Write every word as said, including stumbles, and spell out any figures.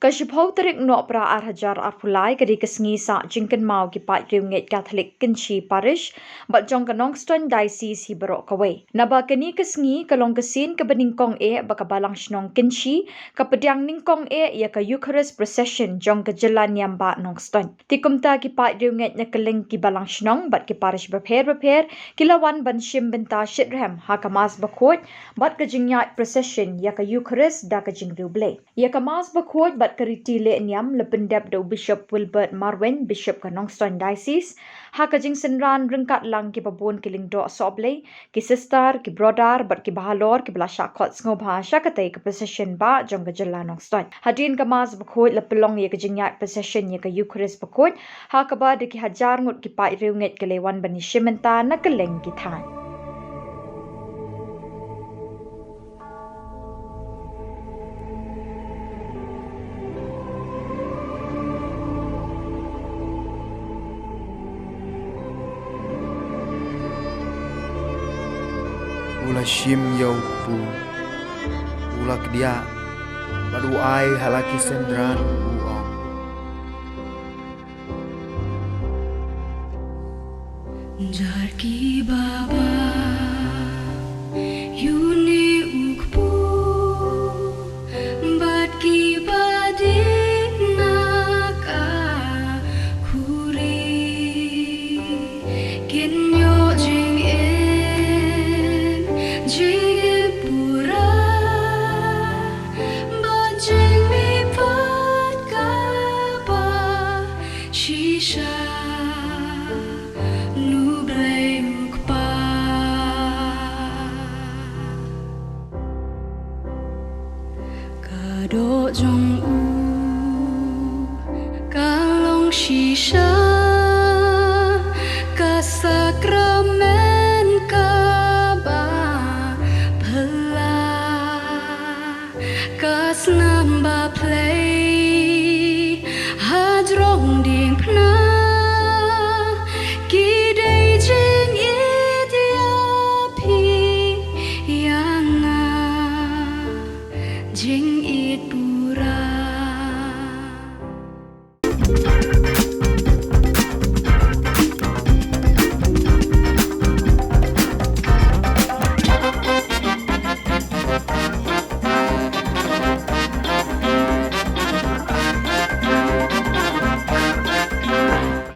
Ka shiphew tarik Nohprah ar hajar arphew lai ka dei ka sngi sah jingkynmaw ki paid riewngeit Katholik Kynshi Parish bad jong ka Nongstoiñ Diocese hi baroh kawei. Naba kane ka sngi ka long ka sien kaba nyngkong eh ba ka Balang Shnong Kynshi ka pdiang nyngkong eh ïa ka Eucharist Procession jong ka jylla niam ba Nongstoiñ. Te kumta ki paid riewngeit na kylleng ki Balang Shnong bad ki parish bapher bapher ki la wan ban shim bynta shitrhem ha ka Mass bakhuid bad ka jingïaid procession ïa ka Eucharist da ka jingriewblei. Ïa ka Mass bakhuid bad ka riti leh niam la pyndep da u Bishop Wilbert Marwein, Bishop ka Nongstoiñ Diocese, ha ka jingsynran ryngkat lang ki babun ki lyngdoh sohblei, ki sister, ki brother bad ki bahalor kiba la shah khot sngewbha sha katei ka procession ba jong ka jylla Nongstoiñ. Hadien ka Mass bakhuid la pynlong ïa ka jingïaid procession ïa ka Eucharist bakhuid, ha kaba da ki hajar ngut ki paid riewngeit ki la wan ban ïashim bynta na kylleng ki thaiñ. U la shim ïa u kpu, u la kdiah bad u ai ha la ki synran, u ong: Jar ki baba, ïa une u kpu, bad ki ba dei na ka khuri, kin ïoh jingim jingim pura bad jingmihpat kaba shisha na U Blei U Kpa. Ka doh jong u ka long shisha